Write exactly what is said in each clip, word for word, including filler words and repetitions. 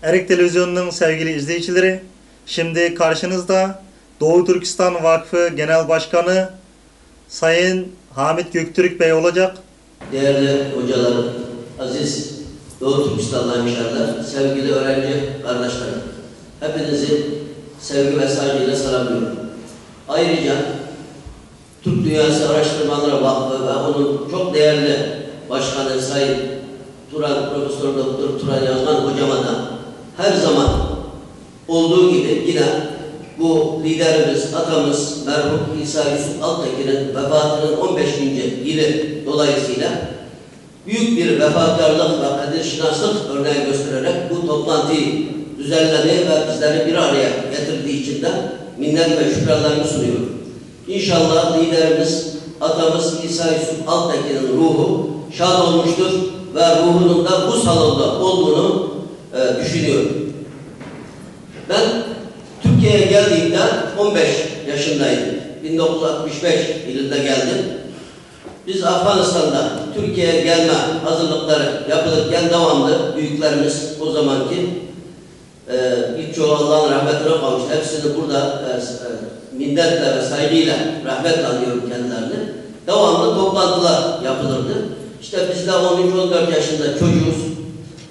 Erk Televizyonunun sevgili izleyicileri, şimdi karşınızda Doğu Türkistan Vakfı Genel Başkanı Sayın Hamit Göktürk Bey olacak. Değerli hocalarım, aziz Doğu Türkistanlı hemşehriler, sevgili öğrenci kardeşlerim, hepinizi sevgi ve saygıyla selamlıyorum. Ayrıca Türk Dünyası Araştırmaları Vakfı ve onun çok değerli başkanı Sayın Turan, Profesör Doktor Turan Yazgan hocama da her zaman olduğu gibi yine bu liderimiz, atamız merhum İsa Yusuf Altekin'in vefatının on beşinci yılı dolayısıyla büyük bir vefakarlık ve kadirşinaslık örneği göstererek bu toplantıyı düzenlediği ve bizleri bir araya getirdiği için de minnet ve şükranlarımı sunuyorum. İnşallah liderimiz, atamız İsa Yusuf Altekin'in ruhu şad olmuştur ve ruhunun da bu salonda olduğunu e, düşünüyorum. Ben Türkiye'ye geldiğimde on beş yaşındaydım. bin dokuz yüz altmış beş yılında geldim. Biz Afganistan'da Türkiye'ye gelme hazırlıkları yapılırken devamlı büyüklerimiz, o zamanki e, birçoğu Allah'ın rahmetine kavuştu. Hepsini burada e, e, minnetle ve saygıyla, rahmetle anıyorum kendilerini. Devamlı toplantılar yapılırdı. İşte biz de on üç on dört yaşında çocuğuz.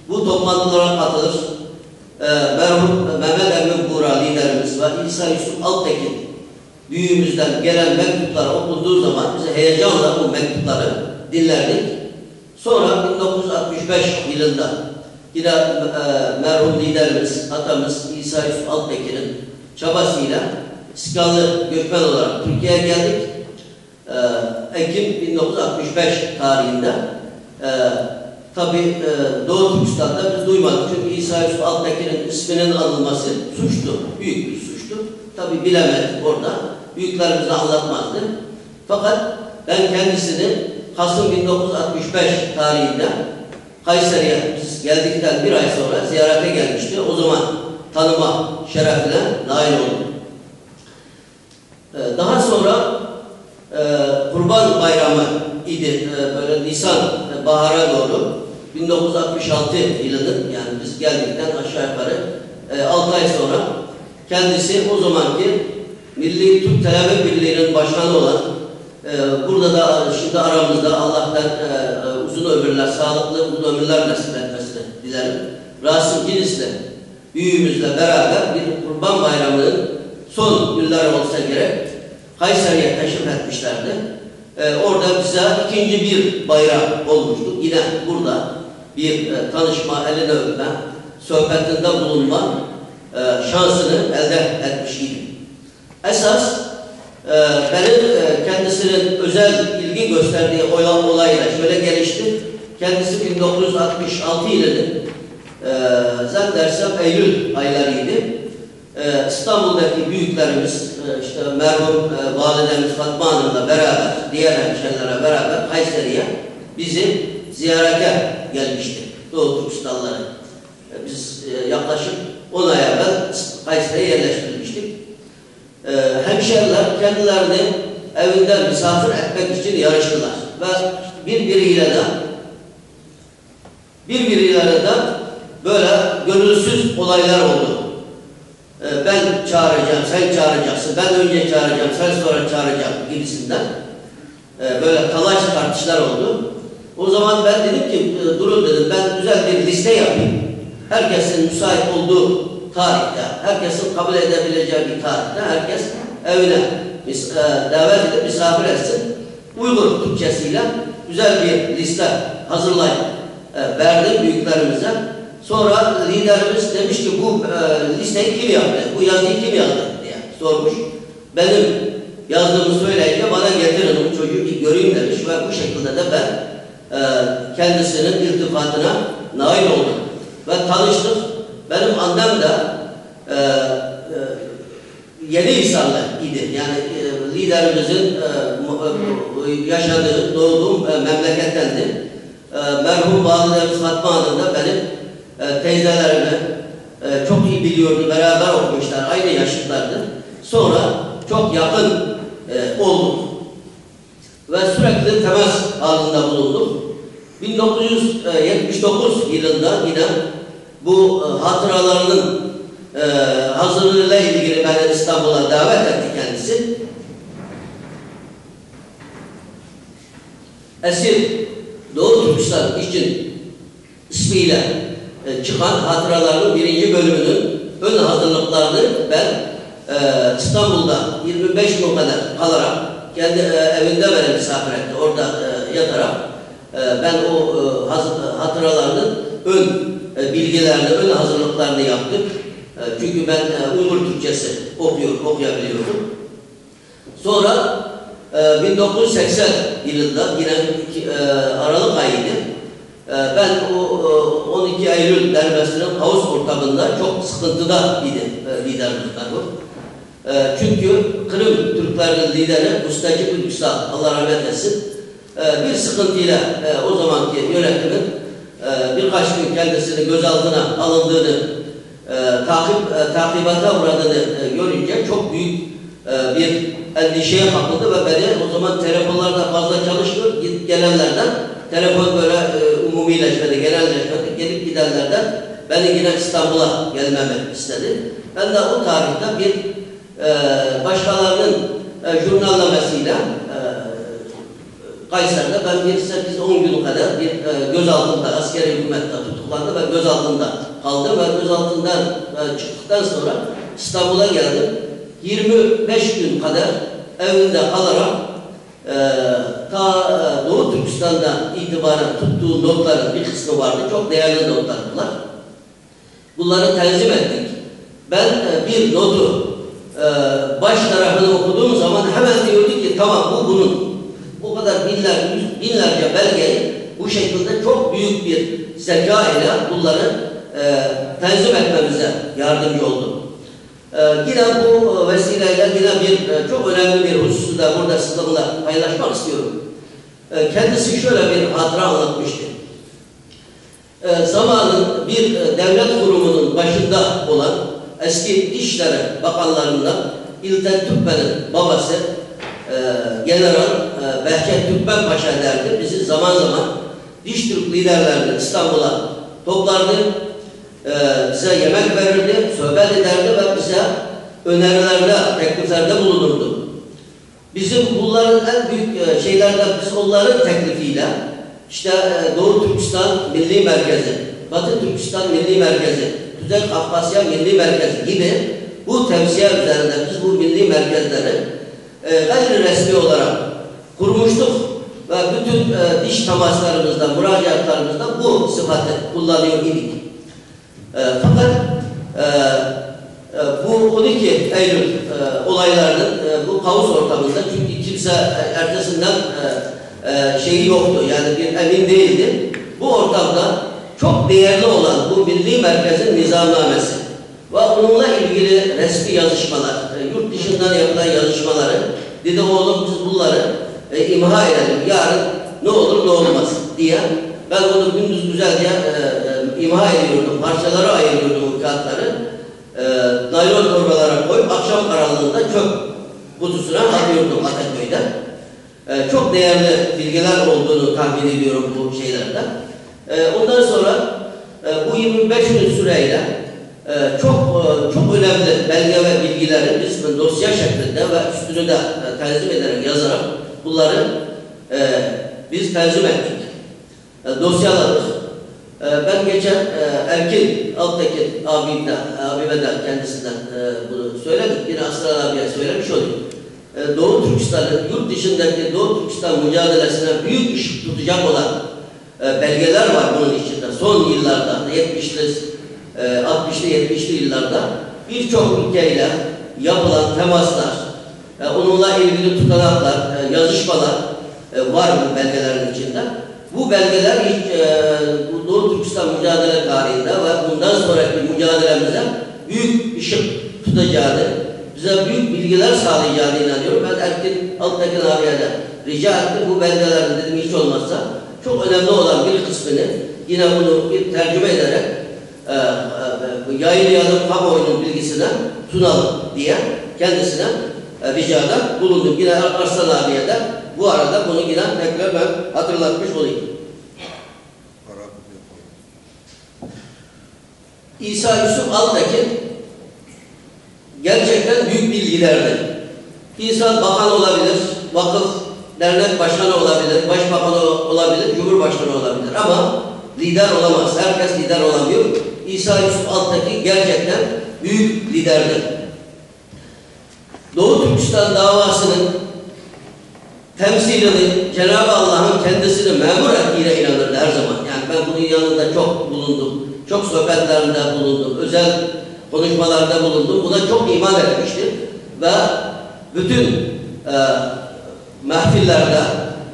Bu toplantılara katılır. E, merhum Mehmet Emin Buğra liderimiz ve İsa Yusuf Altekin büyüğümüzden gelen mektuplar okunduğu zaman biz heyecanla bu mektupları dinlerdik. Sonra bin dokuz yüz altmış beş yılında yine e, merhum liderimiz, atamız İsa Yusuf Altekin'in çabasıyla İskanlı göçmen olarak Türkiye'ye geldik. E, Ekim bin dokuz yüz altmış beş tarihinde e, tabi e, Doğu Türkistan'da biz duymadık. Çünkü İsa Yusuf Altekin'in isminin anılması suçtu, büyük bir suçtu. Tabi bilemedik orada. Büyüklerimiz de anlatmazdı. Fakat ben kendisini Kasım bin dokuz yüz altmış beş tarihinde Kayseri'ye biz geldikten bir ay sonra ziyarete gelmişti. O zaman tanıma şerefine nail oldum. Ee, Daha sonra e, Kurban Bayramı idi. E, Böyle Nisan e, bahara doğru bin dokuz yüz altmış altı yılının, yani biz geldikten aşağı yukarı e, altı ay sonra kendisi o zamanki Milli Türk Talebe Birliği'nin başkanı olan, e, burada da şimdi aramızda, Allah'tan e, e, uzun ömürler, sağlıklı uzun ömürler nasip etmesini dilerim. Rasim Kilis'le büyüğümüzle beraber bir Kurban Bayramı'nın son günleri olsa gerek Kayseri'ye teşrif etmişlerdi. E, orada bize ikinci bir bayram olmuştu. Yine burada bir e, tanışma, elini öpme, sohbetinde bulunma e, şansını elde etmiş idim. Esas e, benim e, kendisinin özel ilgi gösterdiği ola- olay da şöyle gelişti. Kendisi bin dokuz yüz altmış altı yılının e, zannedersem Eylül aylarıydı. E, İstanbul'daki büyüklerimiz, e, işte merhum e, validemiz Fatma Hanım'la beraber, diğer hemşehrilere beraber Kayseri'ye bizi ziyarete gelmişti Doğu Türkistanlıları. E, Biz e, yaklaşık on ay evvel Kayseri'ye yerleştirilmiştik. E, Hemşehriler kendilerini evinde misafir etmek için yarıştılar ve birbiriyle de birbiriyle de böyle gönülsüz olaylar oldu. E, Ben çağıracağım, sen çağıracaksın, ben önce çağıracağım, sen sonra çağıracağım gibisinden. E, böyle talaş tartışlar oldu. O zaman ben dedim ki, e, durun dedim, ben güzel bir liste yapayım. Herkesin müsait olduğu tarihte, herkesin kabul edebileceği bir tarihte herkes evine mis- e, davet edip misafir etsin. Uygur Türkçesiyle güzel bir liste hazırlayıp e, verdim büyüklerimize. Sonra liderimiz demiş ki bu e, listeyi kim yaptı, bu yazıyı kim yazdı diye sormuş. Benim yazdığımı söyleyince bana getirin o çocuğu bir göreyim demiş ve bu şekilde de ben e, kendisinin iltifatına nail oldum. Ve tanıştık. Benim annem de e, e, Yeni Hisarlı idi. Yani e, liderimizin e, mu- e, yaşadığı, doğduğu e, memlekettendi. E, merhum validemiz Fatma Hanım da benim e, teyzelerimi e, çok iyi biliyordu. Beraber okumuşlar, aynı yaşıtlardı. Sonra çok yakın e, olduk. Ve sürekli temas halinde bulunduk. bin dokuz yüz yetmiş dokuz yılında yine بۇ، ئە، خاتىرىلەرنىڭ، ئە، ھازىرلىقى بىلەن ئىلگىرى مېنى ئىستانبۇلغا دەۋەت ئەتتى كەندىسى. ئەسىر دوغۇ تۈركىستان ئۈچۈن ئىسمى بىلەن، ئە، چىققان خاتىرىلەرنىڭ بىرىنچى بۆلۈمىنىڭ ئۆن ھازىرلىقلىرىنى مەن، ئە، ئىستانبۇلدا يىگىرمە بەش كۈن قەدەر قالاراق، كەندى، ئە، ئېۋىندە مېنى مىساپىر ئەتتى، ئوردا، ئە، ياتاراق. ئە، مەن ئۇ، ئە، ھازىر، ئە، خاتىرىلەرنىڭ ئۆن، ئە، بەلگىلىرىنى، ئۆن ھازىرلىقلىرىنى ياپتىم. ئە، چۈنكى مەن، ئە، ئۇيغۇر تۈركچىسى ئوقۇيور-، ئوقۇيابىلىيوردۇم. سورا، ئە، مىڭ توققۇز يۈز سەكسەن يىلىدا يەنە ئىككى، ئە، ئارالىق ئايى ئىدى. ئە، مەن ئۇ، ئە، ئون ئىككى ئەيلۈل دەربەسىنىڭ قاۋۇس ئورتامىدا چوڭ سىقىنتىدا ئىدى، ئە، لىدەرىمىز بۇ. ئە، چۈنكى قىرىم تۈركلەرنىڭ لىدەرى مۇستەجىب ئۆتكۈسا، ئاللا رەھمەت ئەتسۇن، ئە، بىر سىقىنتى ئىلە، ئە، ئۇ زامانكى يۆنەتىمى، ئە، بىر قانچە كۈن كەندىسىنى كۆز ئالدىنا ئالىندىنى، ئە، تاقىب، ئە، تاقىباتا ئۇرادىنى، ئە، كۆرۈنچە چوڭ بۈيۈك، ئە، بىر ئەندىشىگە قاپلىدى ۋە مېنى ئۇ زامان تېلېفونلار دا فازلا چالىشمىدى، گېلىپ كېلەنلەردە تېلېفون بىلەن، ئە، ئومۇمىيلەشمىدى، گېلەنلەشمىدى، گېلىپ كېتەنلەردە مېنى يەنە ئىستانبۇلغا كەلمەمنى ئىستىدى. مەن دە ئۇ تارىختا بىر ئە، باشقىلارنىڭ، ئە، ژۇرناللىمىسى ئىلە، ئە، قەيسەردە مەن بىر سەككىز ئون كۈن قەدەر بىر، ئە، كۆز ئالدىمدا ئەسكىرىي ھۆكۈمەتتە تۇتۇقلاندى ۋە كۆز ئالدىمدا قالدى ۋە كۆز ئالدىمدىن، ئە، چىقتىقتىن سورا ئىستانبۇلغا كەلدىم. يىگىرمە بەش كۈن قەدەر ئېۋىندە قالاراق، ئە، تا، ئە، دوغۇ تۈركىستاندا ئېتىبارەن تۇتتۇغۇم نوتلارنىڭ بىر قىسمى باردى، چوڭ دەيەرلىك نوتلار بۇلار. بۇلارنى تەنزىم ئەتتىك. مەن، ئە، بىر نوتۇ، ئە، باش تەرىپىنى ئوقۇدۇم زامان ھەممە دېيوردۇكى، تامام، بۇ بۇنىڭ. بۇ قەدەر مىڭلار، يۈز، مىڭلارچە بەلگە بۇ شەكىلدە چوڭ بۈيۈك بىر زەكا ئىلە بۇلارنى، ئە، تەنزىم ئەتمەمىزدە ياردەمچى بولدى. ئە، يەنە بۇ، ئە، ۋەسىلە ئىلە يەنە بىر، ئە، چوڭ ئۆنەملىك بىر خۇسۇسنى دە بۇردا سىزلەر بىلەن پايلاشماق ئىستىيورۇم. ئە، كەندىسى شۆيلە بىر خاتىرە ئاڭلاتمىشتى. ئە، زامانىن بىر، ئە، دەۋلەت قۇرۇمىنىڭ باشىندا بولغان ئەسكى ئىچ ئىشلار باقانلىرىندا ئىلتەن تۈكمەننىڭ بابىسى، ئە، گېنېرال، ئە، بەھجەت تۈكمەن پاشا دەردى بىزنى زامان-زامان دىش تۈرك لىدەرلىرىنى ئىستانبۇلغا توپلاردى، ئە، بىزگە يېمەك بېرەردى، سۆھبەت ئېتەردى ۋە بىزگە ئۆنەرلەردە، تەكلىپلەردە بۇلۇنۇردى. بىزنىڭ بۇلارنىڭ ئەڭ بۈيۈك، ئە، شەيلەردىن بىز ئونلارنىڭ تەكلىپى ئىلە، ئىشتە، ئە، دوغۇ تۈركىستان مىللىي مەركەزى، باتى تۈركىستان مىللىي مەركەزى، كۈزەي قافقاسىيە مىللىي مەركەزى گىبى بۇ تەۋسىيە ئۈزەرىندە بىز بۇ مىللىي مەركەزلەرنى، ئە، غەيرىي رەسمىي ئولاراق قۇرمۇشلۇق ۋە پۈتۈن، ئە، دىش تاماسلىرىمىزدا، مۇراجىئەتلىرىمىزدا بۇ سىپاتنى قوللىنىۋاتىدۇق. ئە، پەقەت، ئە، ئە، بۇ ئون ئىككى ئەيلۈل، ئە، ئولايلارنىڭ، ئە، بۇ قاۋۇس ئورتامىزدا، چۈنكى كىمسە، ئە، ئەرتىسىندىن، ئە، ئە، شېيى يوقتۇ، يەنى بىر ئەمىن دېيىلدى. بۇ ئورتامدا چوڭ دېيەرلىك بولغان بۇ مىللىي مەركەزنىڭ نىزامنامىسى ۋە ئۇنىڭغا ئىلگىرى رەسمىي يازىشمىلار، ئە، يۇرت دىشىندىن ياپىلغان يازىشمىلىرى، دېدى، ئوغلۇم، بىز بۇلارنى، ئە، ئىمھا ئېيتەيلى، يارىن نە ئولۇر، نە ئولماس، دېيە. مەن ئۇنى كۈندۈز گۈزەلچە، ئە، ئە، ئىمھا ئېتىۋەردىم، پارچىلارغا ئايرىۋەردىم ئۇ كاغىزلارنى. ئە، نايلون توربىلارغا قويۇپ، ئاخشام قاراڭغۇلۇقتا چۆپ قۇتىسىغا ئاتىۋەردىم ئاتاكۆيدە. ئە، چوڭ دېيەرلىك بىلگىلەر ئولدۇرۇپ تەھمىن ئېتىۋەردىم بۇ شەيلەردە. ئە، ئوندان سورا، ئە، بۇ يىگىرمە بەش كۈن سۈرەيلى، ئە، چوڭ، ئە، چوڭ ئۆنەملىك بەلگە ۋە بىلگىلەرنى بىز بىر دوسيە شەكلىدە ۋە ئۈستىدە، ئە، تەنزىم ئېتەرەك يازاراق بۇلارنى، ئە، بىز تەنزىم ئەتتۇق. ئە، دوسيەلەردە، ئە، مەن كېچە، ئە، ئەركىن ئالتەكىن ئابىدە، ئابىدە كەندىسى بىلەن، ئە، بۇنى سۆيلەپ، يەنە ئاسرار ئابىدە سۆيلەپ شۇنى. ئە، دوغۇ تۈركىستان، يۇرت دىشىندىكى دوغۇ تۈركىستان مۇجادىلىسىدە بۈيۈك ئىشىك تۇتىدىغان بولغان، ئە، بەلگىلەر بار بۇنىڭ ئىچىدە. سون يىللاردا، يەتمىشلى، ئە، ئاتمىشلى، يەتمىشلى يىللاردا بىر چوڭ ئۆلكە ئىلە ياپىلغان تاماسلار، ئە، ئۇنىڭغا ئىلگىرى تۇتاناقلار، ئە، يازىشمىلار، ئە، بار بۇ بەلگىلەرنىڭ ئىچىدە. بۇ بەلگىلەر، ئە، بۇ دوغۇ تۈركىستان مۇجادىلە تارىخىدا ۋە بۇندان سونراكى مۇجادىلىمىزدە بۈيۈك ئىشىك تۇتىدىغانلىقى، بىزگە بۈيۈك بەلگىلەر سالىدىغانلىقىغا ئىنانىمەن. مەن ئەركىن ئالتەكىن ئابىدە رىجا ئەتتىم، بۇ بەلگىلەرنى دېدىم، ھېچ بولمىسا شۇ ئۆنەملىك بولغان بىر قىسمىنى يەنە بۇنى بىر تەرجىمە ئېتەرەك، ئە، ئە، يايىلىۋېتىپ، قامۇئويىنىڭ بىلگىسىنى سۇنايلى دېيە، كەندىسىنى، ئە، رىجادا بۇلۇندۇم. يەنە ئارسلان ئابىدە بۇ ئارىدا بۇنى يەنە تەكرار مەن خاتىرىلەتمىش بولاي. İsa Yusuf Altekin gerçekten büyük bir liderdi. İnsan bakan olabilir, vakıf, dernek başkanı olabilir, başbakan ola- olabilir, cumhurbaşkanı olabilir. Ama lider olamaz. Herkes lider olamıyor. İsa Yusuf Altekin gerçekten büyük liderdi. Doğu Türkistan davasının temsilini Cenab-ı Allah'ın kendisini memur ettiğine inanırdı her zaman. Yani ben bunun yanında çok bulundum. Çok sohbetlerinde bulundum. Özel konuşmalarda bulundum. Buna çok iman etmiştim. Ve bütün e, mahfillerde,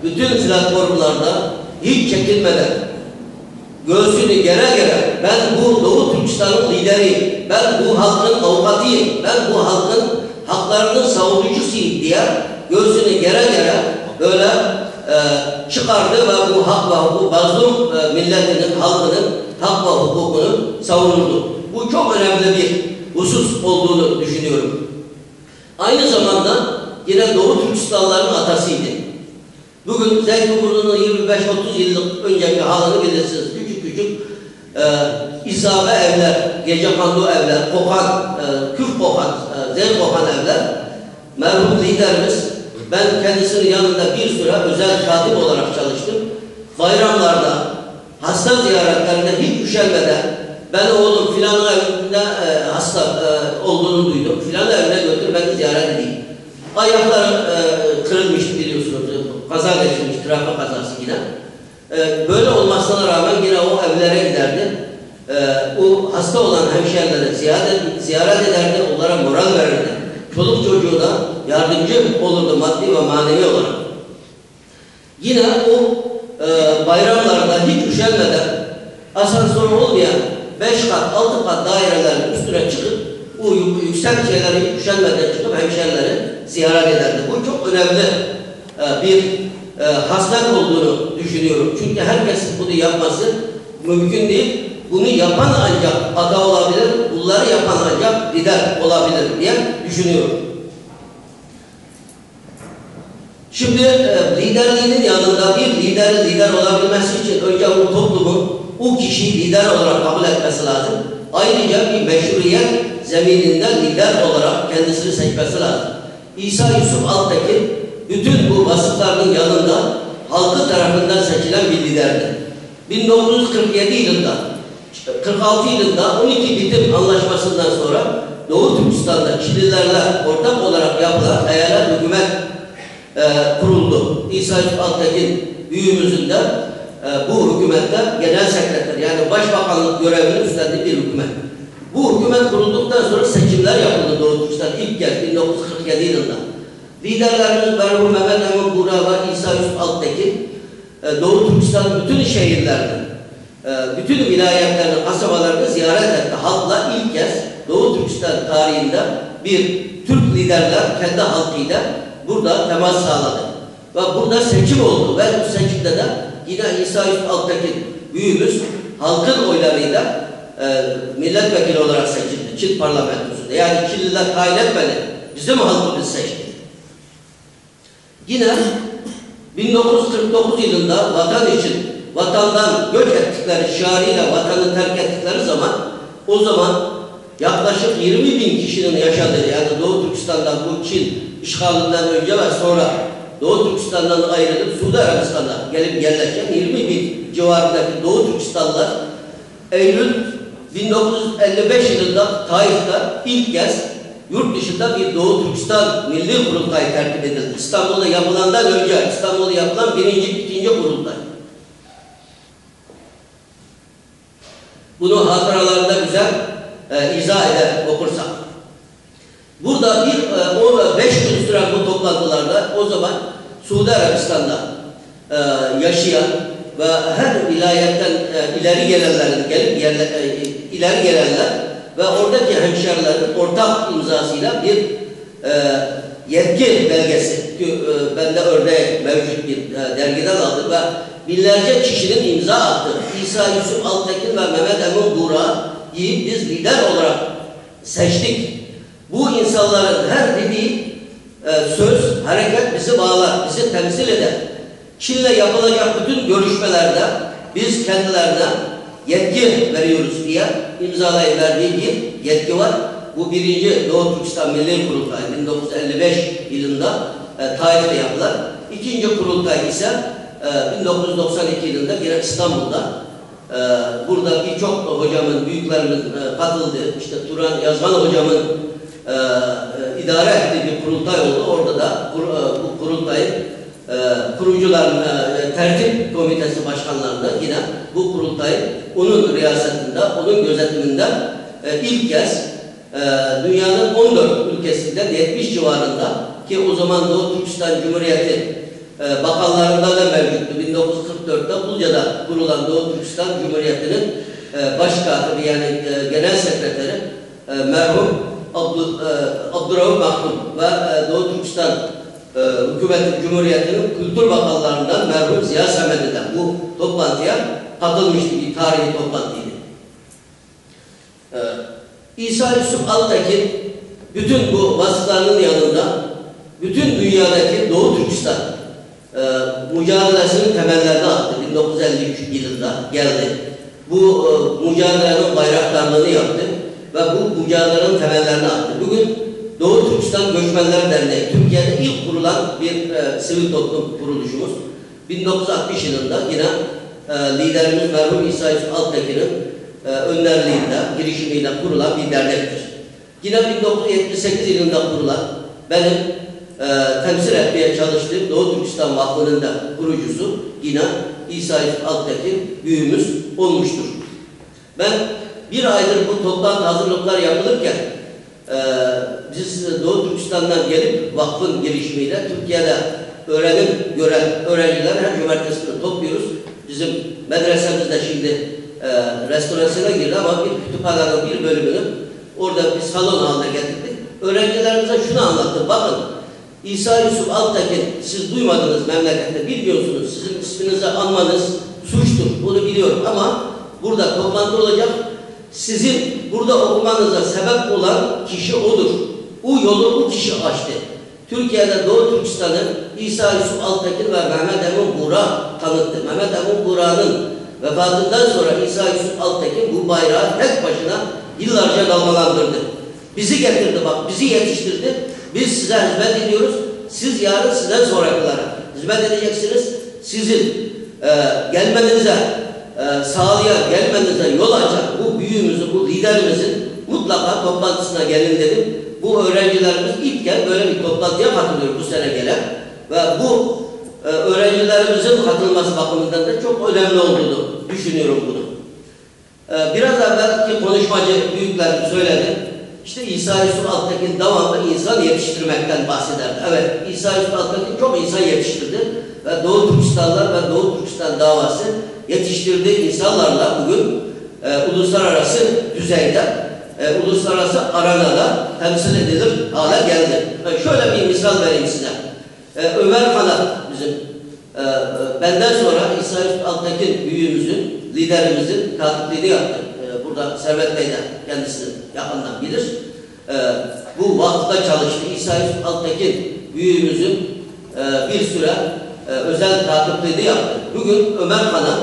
bütün platformlarda hiç çekinmeden göğsünü gere gere, "Ben bu Doğu Türkistan'ın lideriyim, ben bu halkın avukatıyım, ben bu halkın haklarının savunucusuyum" diye göğsünü gere gere böyle e, çıkardı ve bu hak ve hukuk, mazlum e, milletinin, halkının hak ve hukukunu savunurdu. Bu çok önemli bir husus olduğunu düşünüyorum. Aynı zamanda yine Doğu Türkistanların atasıydı. Bugün Zeytinburnu'nun yirmi beş otuz yıllık önceki halini bilirsiniz. Küçük küçük e, isabe evler, gece kondu evler, kokan, e, küf kokan, e, zey kokan evler. Merhum liderimiz, ben kendisinin yanında bir süre özel katip olarak çalıştım. Bayramlarda, hasta ziyaretlerinde hiç üşenmeden, "Ben oğlum filanın evinde e, hasta e, olduğunu duydum. Filan evine götür, beni ziyaret edeyim." Ayakları e, kırılmıştı biliyorsunuz. Kaza geçirmiş, trafik kazası yine. E, böyle olmasına rağmen yine o evlere giderdi. E, o hasta olan hemşehrilere ziyaret, ziyaret ederdi, onlara moral verirdi. Çoluk çocuğuna yardımcı olurdu maddi ve manevi olarak. Yine o e, bayramlarda hiç üşenmeden asansör olmayan beş kat, altı kat dairelerin üstüne çıkıp o yük- yüksek şeyleri hiç üşenmeden çıkıp hemşerileri ziyaret ederdi. Bu çok önemli e, bir e, haslet olduğunu düşünüyorum. Çünkü herkesin bunu yapması mümkün değil. Bunu yapan ancak ata olabilir, bunları yapan ancak lider olabilir diye düşünüyorum. Şimdi e, liderliğinin yanında bir liderin lider olabilmesi için önce bu toplumun o kişiyi lider olarak kabul etmesi lazım. Ayrıca bir meşruiyet zemininde lider olarak kendisini seçmesi lazım. İsa Yusuf Altekin bütün bu vasıflarının yanında halkı tarafından seçilen bir liderdi. bin dokuz yüz kırk yedi yılında, kırk altı yılında on iki bitim anlaşmasından sonra Doğu Türkistan'da Çinlilerle ortak olarak yapılan eyalet hükümet e, kuruldu. İsa Yusuf Altekin büyüğümüzün de e, bu hükümette genel sekreter, yani başbakanlık görevini üstlendiği bir hükümet. Bu hükümet kurulduktan sonra seçimler yapıldı Doğu Türkistan ilk kez bin dokuz yüz kırk yedi yılında. Liderlerimiz merhum Mehmet Emin Buğra ve İsa Yusuf Altekin e, Doğu Türkistan bütün şehirlerini, e, bütün vilayetlerini, kasabalarını ziyaret etti. Halkla ilk kez Doğu Türkistan tarihinde bir Türk liderler kendi halkıyla burada temas sağladı. Ve burada seçim oldu. Ve bu seçimde de yine İsa Yusuf Altekin büyüğümüz halkın oylarıyla e, milletvekili olarak seçildi Çin parlamentosunda. Yani Çinliler tayin etmedi. Bizim halkımız seçti. Yine bin dokuz yüz kırk dokuz yılında vatan için, vatandan göç ettikleri şiarıyla vatanı terk ettikleri zaman, o zaman yaklaşık yirmi bin kişinin yaşadığı, yani Doğu Türkistan'dan bu Çin işgalinden önce ve sonra Doğu Türkistan'dan ayrılıp Suudi Arabistan'a gelip yerleşen yirmi bin civarındaki Doğu Türkistanlılar Eylül bin dokuz yüz elli beş yılında Taif'te ilk kez yurt dışında bir Doğu Türkistan Milli Kurultayı tertip edildi. İstanbul'da yapılandan önce, İstanbul'da yapılan birinci, ikinci kurultay. Bunu hatıralarında güzel e, izah eder okursak. Burada bir e, o beş gün süren bu toplantılarda o zaman Suudi Arabistan'da e, yaşayan ve her vilayetten e, ileri gelenlerin gelip yerle, e, ileri gelenler ve oradaki hemşerilerin ortak imzasıyla bir e, yetki belgesi, e, bende örneği mevcut bir e, dergiden aldım ve binlerce kişinin imza attığı İsa Yusuf Altekin ve Mehmet Emin Buğra'yı biz lider olarak seçtik. Bu insanların her dediği e, söz, hareket bizi bağlar, bizi temsil eder. Çin'le yapılacak bütün görüşmelerde biz kendilerine Yetki veriyoruz diye imzalayıverdiği bir yetki var. Bu birinci Doğu Türkistan Milli Kurultayı bin dokuz yüz elli beş yılında e, Taif'te yapılan. İkinci kurultay ise e, bin dokuz yüz doksan iki yılında yine İstanbul'da. E, burada birçok hocamın, büyüklerimiz e, katıldı. İşte Turan Yazgan hocamın e, e, idare ettiği bir kurultay oldu. Orada da kur- e, bu kurultayın e, kurucularına, e, tertip komitesi başkanlarına yine bu kurultayı onun riyasetinde, onun gözetiminde e, ilk kez e, dünyanın on dört ülkesinden yetmiş civarında ki o zaman Doğu Türkistan Cumhuriyeti e, bakanlarında da mevcuttu. bin dokuz yüz kırk dörtte Bulca'da kurulan Doğu Türkistan Cumhuriyeti'nin e, baş katibi yani e, genel sekreteri e, merhum Abdü, e, Abdurrauf Mahkum ve e, Doğu Türkistan e, Hükümeti Cumhuriyeti'nin Kültür Bakanlarından merhum Ziya Semedi de bu toplantıya katılmıştı, bir tarihi toplantıydı. E, İsa Yusuf Altekin bütün bu vasıflarının yanında bütün dünyadaki Doğu Türkistan e, mücadelesinin temellerini attı. bin dokuz yüz elli üç yılında geldi. Bu e, mücadelenin bayraktarlığını yaptı ve bu mücadelenin temellerini attı. Bugün Doğu Türkistan Göçmenler Derneği, Türkiye'de ilk kurulan bir e, sivil toplum kuruluşumuz. bin dokuz yüz altmış yılında yine e, liderimiz merhum İsa Yusuf Altekin'in e, önderliğinde, girişimiyle kurulan bir dernektir. Yine bin dokuz yüz yetmiş sekiz yılında kurulan, benim e, temsil etmeye çalıştığım Doğu Türkistan Vakfı'nın da kurucusu yine İsa Yusuf Altekin büyüğümüz olmuştur. Ben bir aydır bu toplantı hazırlıklar yapılırken e, biz Doğu Türkistan'dan gelip vakfın girişimiyle Türkiye'de öğrenim gören öğrencileri her cumartesi günü topluyoruz. Bizim medresemiz de şimdi e, restorasyona girdi ama bir kütüphanenin bir bölümünü orada bir salon haline getirdik. Öğrencilerimize şunu anlattım. Bakın, İsa Yusuf Altekin, siz duymadınız memlekette, bilmiyorsunuz. Sizin isminizi anmanız suçtur. Bunu biliyorum ama burada toplantı olacak. Sizin burada okumanıza sebep olan kişi odur. O yolu o kişi açtı. Türkiye'de Doğu Türkistan'ı İsa Yusuf Altekin ve Mehmet Emin Buğra tanıttı. Mehmet Emin Buğra'nın vefatından sonra İsa Yusuf Altekin bu bayrağı tek başına yıllarca dalgalandırdı. Bizi getirdi bak, bizi yetiştirdi. Biz size hizmet ediyoruz. Siz yarın sizden sonrakılara hizmet edeceksiniz. Sizin e, gelmenize e, sağlayan, gelmenize yol açan bu büyüğümüzün, bu liderimizin mutlaka toplantısına gelin dedim. Bu öğrencilerimiz ilk kez böyle bir toplantıya katılıyor bu sene gelen. Ve bu e, öğrencilerimizin katılması bakımından da çok önemli olduğunu düşünüyorum bunu. E, biraz evvelki konuşmacı büyüklerim söyledi. İşte İsa Yusuf Altekin devamlı insan yetiştirmekten bahsederdi. Evet, İsa Yusuf Altekin çok insan yetiştirdi. Ve Doğu Türkistanlar ve Doğu Türkistan davası yetiştirdiği insanlarla bugün e, uluslararası düzeyde, e, uluslararası arenada temsil edilir hale geldi. E, şöyle bir misal vereyim size. E, Ömer Kanat bizim e, e, benden sonra İsa Yusuf Altekin büyüğümüzün, liderimizin katipliğini yaptı. E, burada Servet Bey de kendisini yakından bilir. E, bu vakıfta çalıştı. İsa Yusuf Altekin büyüğümüzün e, bir süre e, özel katipliğini yaptı. Bugün Ömer Kanat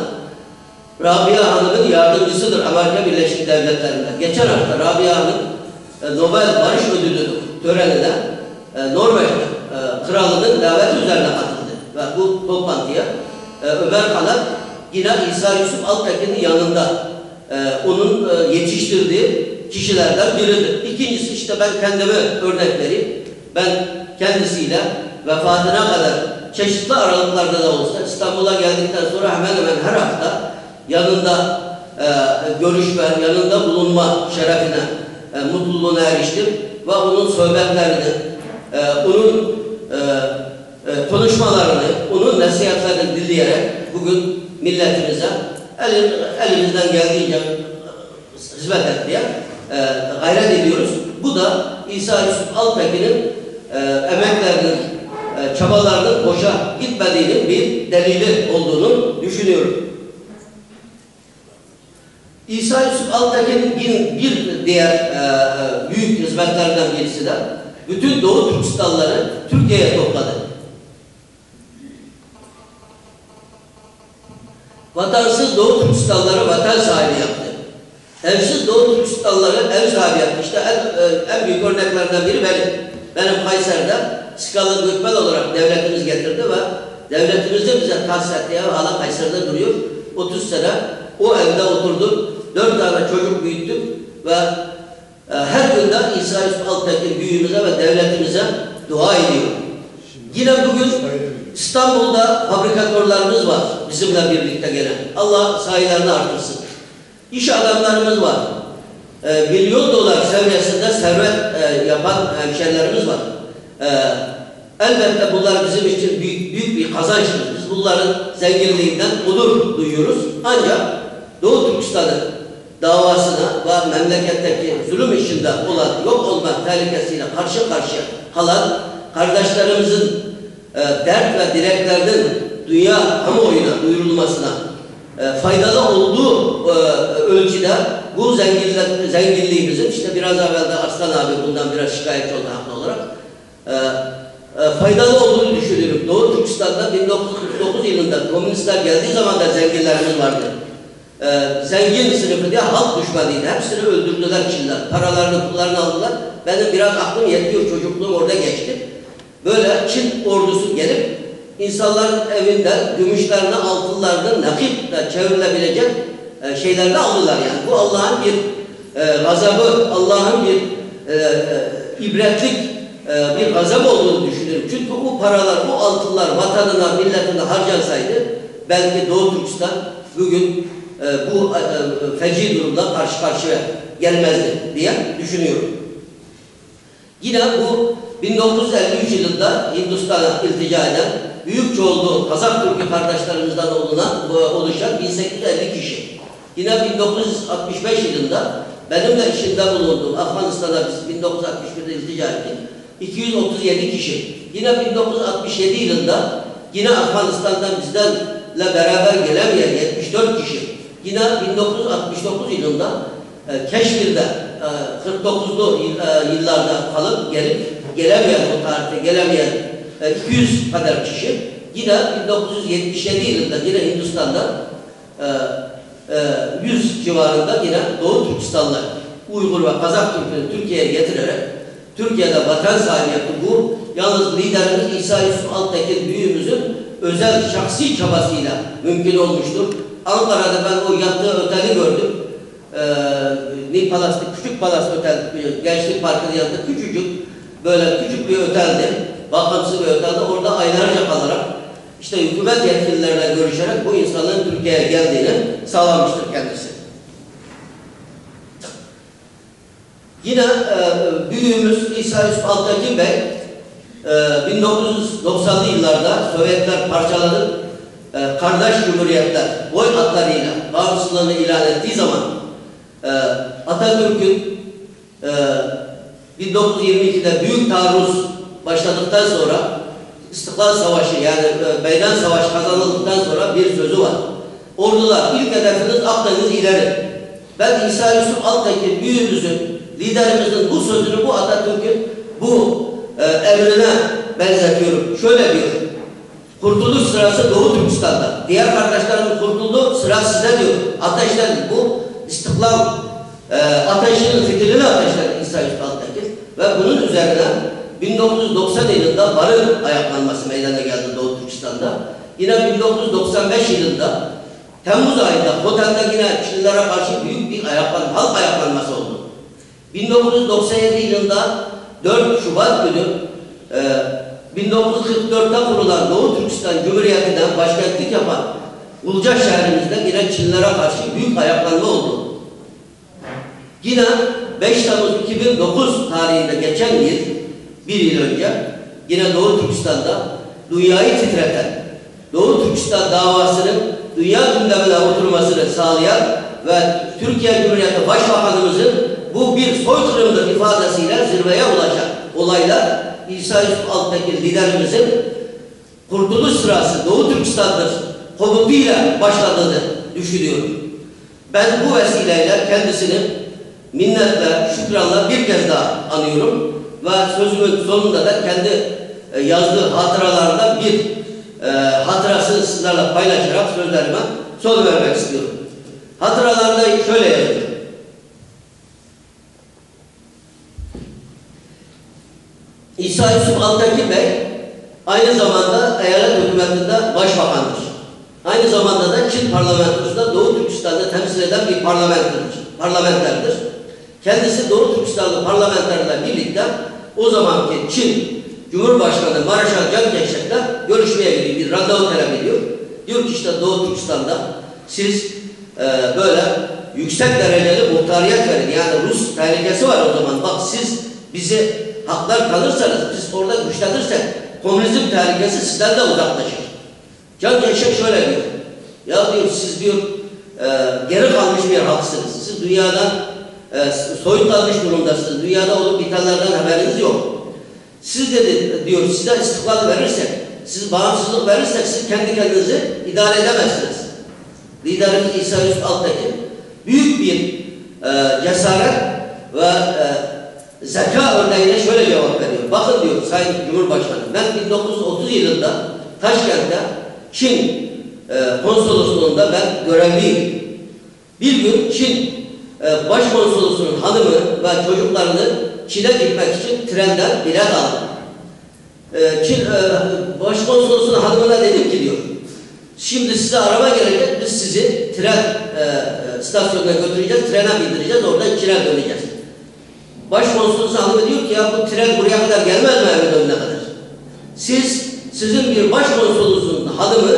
Rabia Hanım'ın yardımcısıdır Amerika Birleşik Devletleri'nde. Geçen hafta Rabia Hanım e, Nobel Barış Ödülü törenine e, Norveç e, kralının daveti üzerine katıldı. Ve bu toplantıya e, Ömer Kanat yine İsa Yusuf Altekin'in yanında e, onun e, yetiştirdiği kişilerden biridir. İkincisi işte ben kendimi örnek vereyim. Ben kendisiyle vefatına kadar çeşitli aralıklarda da olsa İstanbul'a geldikten sonra hemen hemen her hafta yanında e, görüşme, yanında bulunma şerefine, e, mutluluğuna eriştim. Ve onun sohbetlerini, e, onun e, e, konuşmalarını, onun nasihatlerini dinleyerek bugün milletimize elin, elimizden geldiğince hizmet etmeye e, gayret ediyoruz. Bu da İsa Yusuf Altekin'in e, emeklerinin, e, çabalarının boşa gitmediğinin bir delili olduğunu düşünüyorum. İsa Yusuf Altekin'in bir, bir diğer e, e, büyük hizmetlerinden birisi de bütün Doğu Türkistanları Türkiye'ye topladı. Vatansız Doğu Türkistanları vatan sahibi yaptı. Evsiz Doğu Türkistanları ev sahibi yaptı. İşte en, en büyük örneklerden biri benim. Benim Kayseri'de Skalin Gökmen olarak devletimiz getirdi ve devletimiz de bize tahsis ettiği ev hala Kayseri'de duruyor. Otuz sene o evde oturduk. Dört tane çocuk büyüttük ve e, her gün de İsa Yusuf Alptekin büyüğümüze ve devletimize dua ediyor. Yine bugün İstanbul'da fabrikatörlerimiz var bizimle birlikte gelen. Allah sayılarını artırsın. İş adamlarımız var. E, milyon dolar seviyesinde servet e, yapan hemşerilerimiz var. E, elbette bunlar bizim için büyük, büyük bir kazançtır. Biz bunların zenginliğinden onur duyuyoruz. Ancak Doğu Türkistan'ı davasına ve memleketteki zulüm içinde olan yok olma tehlikesiyle karşı karşıya kalan kardeşlerimizin e, dert ve dileklerinin dünya kamuoyuna duyurulmasına e, faydalı olduğu e, ölçüde bu zenginle, zenginliğimizin, işte biraz evvel de Arslan abi bundan biraz şikayetçi oldu haklı olarak, e, e, faydalı olduğunu düşünüyorum. Doğu Türkistan'da bin dokuz yüz kırk dokuz yılında komünistler geldiği zaman da zenginlerimiz vardı. E, zengin sınıfı diye halk düşmanıydı. Hepsini öldürdüler Çinliler. Paralarını, pullarını aldılar. Benim biraz aklım yetiyor, çocukluğum orada geçti. Böyle Çin ordusu gelip insanların evinden gümüşlerini, altınlarını nakit de çevrilebilecek e, şeyler de aldılar yani. Bu Allah'ın bir e, gazabı, Allah'ın bir e, e, ibretlik e, bir gazap olduğunu düşünüyorum. Çünkü bu paralar, bu altınlar vatanına, milletine harcansaydı belki Doğu Türkistan bugün e, bu e, feci durumla karşı karşıya gelmezdi diye düşünüyorum. Yine bu bin dokuz yüz elli üç yılında Hindistan'a iltica eden büyük çoğunluğu Kazak Türk'ü kardeşlerimizden olunan, oluşan bin sekiz yüz elli kişi. Yine bin dokuz yüz altmış beş yılında benim de içinde bulunduğum Afganistan'a biz bin dokuz yüz altmış birde iltica ettik. iki yüz otuz yedi kişi. Yine bin dokuz yüz altmış yedi yılında yine Afganistan'dan bizlerle beraber gelemeyen yetmiş dört kişi. Yine bin dokuz yüz altmış dokuz yılında e, Keşmir'de e, kırk dokuzlu yıl- e, yıllarda kalıp gelip gelemeyen, o tarihte gelemeyen e, iki yüz kadar kişi. Yine bin dokuz yüz yetmiş yedi yılında yine Hindistan'da e, e, yüz civarında yine Doğu Türkistanlı Uygur ve Kazak Türk'ünü Türkiye'ye getirerek Türkiye'de vatan sahibi yaptı. Bu yalnız liderimiz İsa Yusuf Alptekin büyüğümüzün özel şahsi çabasıyla mümkün olmuştur. Ankara'da ben o yattığı oteli gördüm. E, New Palace'da, küçük Palace Otel, Gençlik Parkı'nın yanında küçücük, böyle küçük bir oteldi. Bakımsız bir oteldi. Orada aylarca kalarak işte hükümet yetkililerle görüşerek bu insanların Türkiye'ye geldiğini sağlamıştır kendisi. Yine e, büyüğümüz İsa Yusuf Alptekin Bey e, bin dokuz yüz doksanlı yıllarda Sovyetler parçalanıp e, kardeş cumhuriyetler boy adlarıyla bağımsızlığını ilan ettiği zaman e, Atatürk'ün e, bin dokuz yüz yirmi ikide Büyük Taarruz başladıktan sonra İstiklal Savaşı yani e, Meydan Savaşı kazanıldıktan sonra bir sözü var. Ordular, ilk hedefiniz Akdeniz ileri. Ben İsa Yusuf Alptekin büyüğümüzün, liderimizin bu sözünü, bu Atatürk'ün bu e, emrine benzetiyorum. Şöyle diyor. Kurtuluş sırası Doğu Türkistan'da. Diğer kardeşlerimiz kurtuldu, sıra sizde diyor. Ateşten bu istiklal e, ateşinin fitilini ateşledi İsa Yusuf Alptekin. Ve bunun üzerine bin dokuz yüz doksan yılında barın ayaklanması meydana geldi Doğu Türkistan'da. Yine bin dokuz yüz doksan beş yılında Temmuz ayında Hoten'de yine Çinlilere karşı büyük bir ayaklan halk ayaklanması oldu. bin dokuz yüz doksan yedi yılında dört Şubat günü e, bin dokuz yüz kırk dörtte kurulan Doğu Türkistan Cumhuriyeti'ne başkentlik yapan Gulca şehrimizde yine Çinlilere karşı büyük ayaklanma oldu. Yine beş Temmuz iki bin dokuz tarihinde geçen yıl, bir yıl önce yine Doğu Türkistan'da dünyayı titreten Doğu Türkistan davasının dünya gündemine oturmasını sağlayan ve Türkiye Cumhuriyeti Başbakanımızın bu bir soykırımdır ifadesiyle zirveye ulaşan olaylar İsa Yusuf Alptekin liderimizin Kurtuluş sırası Doğu Türkistan'dır komutuyla başladığını düşünüyorum. Ben bu vesileyle kendisini minnetle, şükranla bir kez daha anıyorum ve sözümün sonunda da kendi e, yazdığı hatıralarından bir e, hatırasını sizlerle paylaşarak sözlerime Söz vermek istiyorum. Hatıralarda şöyle yazıyor. İsa Yusuf Altekin Bey aynı zamanda eyalet hükümetinde başbakandır. Aynı zamanda da Çin parlamentosunda Doğu Türkistan'da temsil eden bir parlamenterdir. Parlamenterdir. Kendisi Doğu Türkistanlı parlamenterle birlikte o zamanki Çin Cumhurbaşkanı Maraşal Chiang Kai-shek'le görüşmeye gidiyor. Bir randevu talep ediyor. Diyor ki işte Doğu Türkistan'da siz e, böyle yüksek dereceli muhtariyet verin. Yani Rus tehlikesi var o zaman. Bak siz bizi haklar tanırsanız, biz orada güçlenirsek komünizm tehlikesi sizden de uzaklaşır. Chiang Kai-shek şöyle diyor. Ya diyor siz diyor e, geri kalmış bir halksınız. Siz dünyadan e, soyut kalmış durumdasınız. Dünyada olup bitenlerden haberiniz yok. Siz dedi diyor size istiklal verirsek, siz bağımsızlık verirsek siz kendi kendinizi idare edemezsiniz. Liderimiz İsa Yusuf Altekin büyük bir e, cesaret ve e, zeka örneğine şöyle cevap veriyor. Bakın diyor Sayın Cumhurbaşkanım, ben bin dokuz yüz otuz yılında Taşkent'te Çin e, konsolosluğunda ben görevliydim. Bir gün Çin e, başkonsolosunun hanımı ve çocuklarını Çin'e gitmek için trenden bilet aldı. E, Çin e, başkonsolosunun hanımına dedim ki diyor, şimdi size araba gelecek, biz sizi tren e, e, istasyonuna götüreceğiz, trene bindireceğiz, oradan Çin'e döneceğiz. Başkonsolosu hanımı diyor ki ya bu tren buraya kadar gelmez mi eve dönene kadar? Siz, sizin bir başkonsolosunun hanımı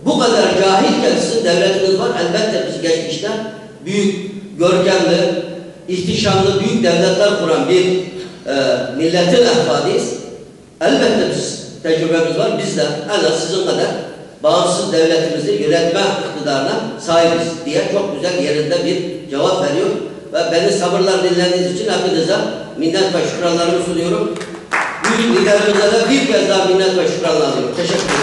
bu kadar cahilken sizin devletiniz var. Elbette biz geçmişte büyük, görkemli, ihtişamlı büyük devletler kuran bir e, milletin ehvaliyiz. Elbette biz tecrübemiz var. Biz de en az sizin kadar bağımsız devletimizi yönetme iktidarına sahibiz diye çok güzel yerinde bir cevap veriyor. Ve beni sabırla dinlediğiniz için hepinize minnet ve şükranlarımı sunuyorum. Büyük liderimize de bir kez daha minnet ve şükranlar alıyorum. Teşekkür ederim.